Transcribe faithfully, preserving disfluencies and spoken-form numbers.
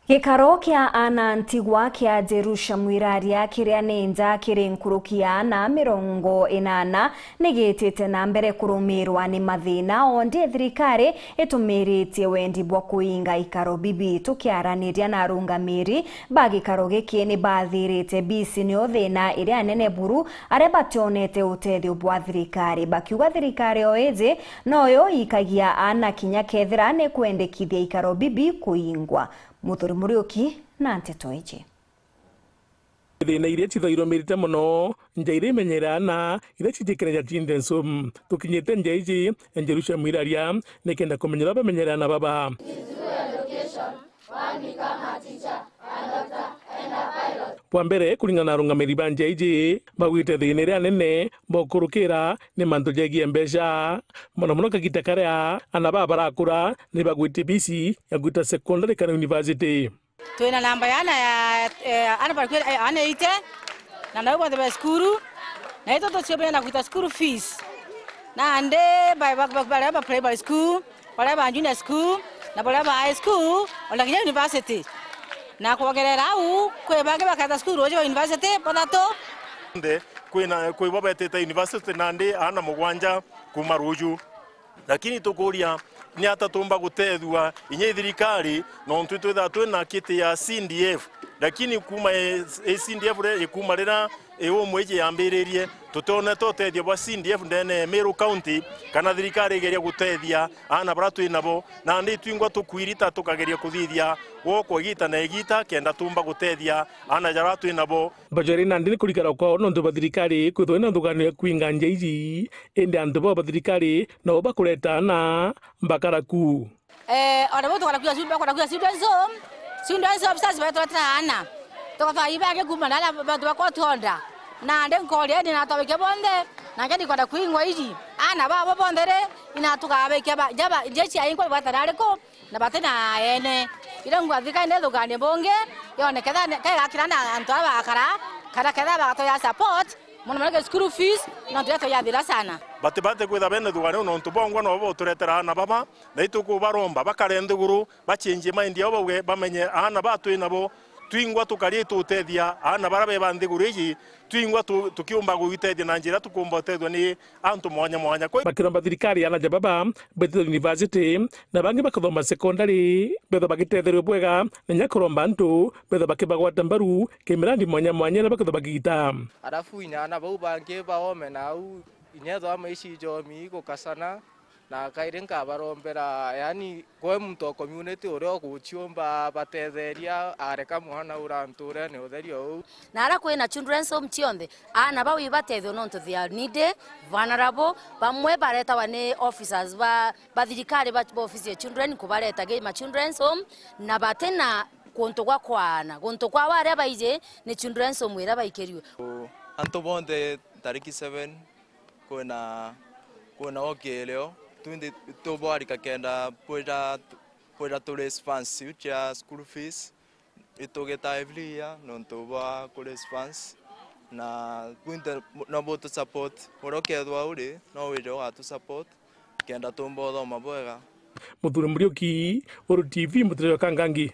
Gikaro kia aana ntigwa kia Jerusha Mwiraria kiria ni nja kiri nkuruki ya aana mirongo inana ni gitite na mbere kurumirwa ni mathina, ondi thirikari itumiritie wendi bwa kuinga ikaro bibi. Tukiaraniria na arungamiri ba gikaro giki ni bathirite bisi nio thina iria nene buru aria bationete utethio bwa thirikari, bakiuga thirikari o iji noyo ikagia aana kinya kethira ni kwendekithia ikaro bibi kuingwa. Muthuri Muriuki na nteto iji. Thina iria cithairwo mirite mono, nja iria imenyere aana iria citikinya ja Children's Home. Tukinyite nja iji, Jerusha Mwiraria nikenda kumenya uria bamenyere aana baba. Bwa mbere, kuringana na arungamiri ba nja iji, bagwite thina iria nene bokurukira ni mantu jegie mbeca. Mono mono kagita karia aana baba barakura ni bagwite bisi ya gwita secondary kana university. Twina namba ya ana ya, eh, ana bari kwi-, eh, ana eighty, na nabo bonthe ba cukuru, na itwe tuciumire na gwita school fees. Nandi ba-, ba-, ba-, baria ba primary school, baria ba junior school, na baria ba high school, ona kinya university. Na kwongerera au, kwi bangi baketa cukuru uju ba university bathatu. Nthe, kwina, kwi bo betite university nandi ana mugwanja kuma ruju. Lakini tukuria, ni ata tumba gutethua inya i thirikari, nontu itwithaa twina kiti ya C D F, lakini kuma i, i C D F re-, ikuma riria i umwe iji yambiririe, tutionete utethio bwa C D F ndene ya Meru County, kana thirikari igeria gutethia aana baria twi nabo. Nandi twingwa tukwirita tukageria kuthithia gwokwa igita na igita, kenda tumba gutethia aana jaria twi nabo. Bajweri nandi ni kurikara kwao nontu bwa thirikari kwithwa ina nthugano ya kwinga nja iji, indi antu bao ba thirikari nabo bakureta aana bakara ku. Eh, ona bo tukara kuya Children, bakara kuya Children's Home, Children's Home sasa baturetera aana. Tukatwara ibangi kuma na aria bantu bakwa tuonda. Nandi nkoria ni natwabikia bonthe, na ngendi kwenda kwingwa iji. Aana babo bonthe ri, ina tukabikia ba, jaba, jeshi ya inkwa batara ariku? Na bati na ene. Iria ngwa thirikari nethuganie bungi, yone ketha ne-, kegakira na antu aria bagakara, kana ketha bagatoya support, mono mono ki school fees, nontu iria twayathira sana. Bati bati kwitha bene thuganie nontu bongwa nobo boturetera aana baba, na itukubaromba bakare nthiguru, bachenjie mind yao bauge, bamenye aana ba twi nabo, twingwa tukari tutethia aana baria beba nthiguru iji, twingwa tu-, tukiumba gwitethia na njira tukumba utethua ni antu mwanya mwanya. Kwi- Bakiromba thirikari aana ja baba betithwe university, na bangi bakathoma secondary, bethwa bagitetherio bwega, na inya kuromba antu bethwa bakibagwata mbaru kimirandi mwanya mwanya iria bakethwa bakigita. Arafu inya aana bau bangi baome na au, inya ethwa maici ijomi igukasana, na kairi nkabarombera, yani, kwe muntu o community uria uguciumba batetheria, areka mwana ura nturene utheria uu. Na aria kwina children's home cionthe, aana bau ibatethwe nontu they are needy, vulnerable, bamwe baretawa ni officers ba, ba thirikari ba, ba office ya children kubareta gi ma children's home, na batina kuntu gwa kwaana. Guntu kwao aria baiji ni children's home iria baikirue. Antu bonthe tariki seven, kwina, kwina okilio, twinthe tubwarika kenda bwira, bwira tu raise funds iu cia school fees. Itugita every year nontu bwa ku raise funds, na bwinthe no butu support, uria ukethwa uri, no wire ugatu support, kenda tumba uthoma bwega. Muthuri Muriuki, Uru T V, Mutiriro Kangangi.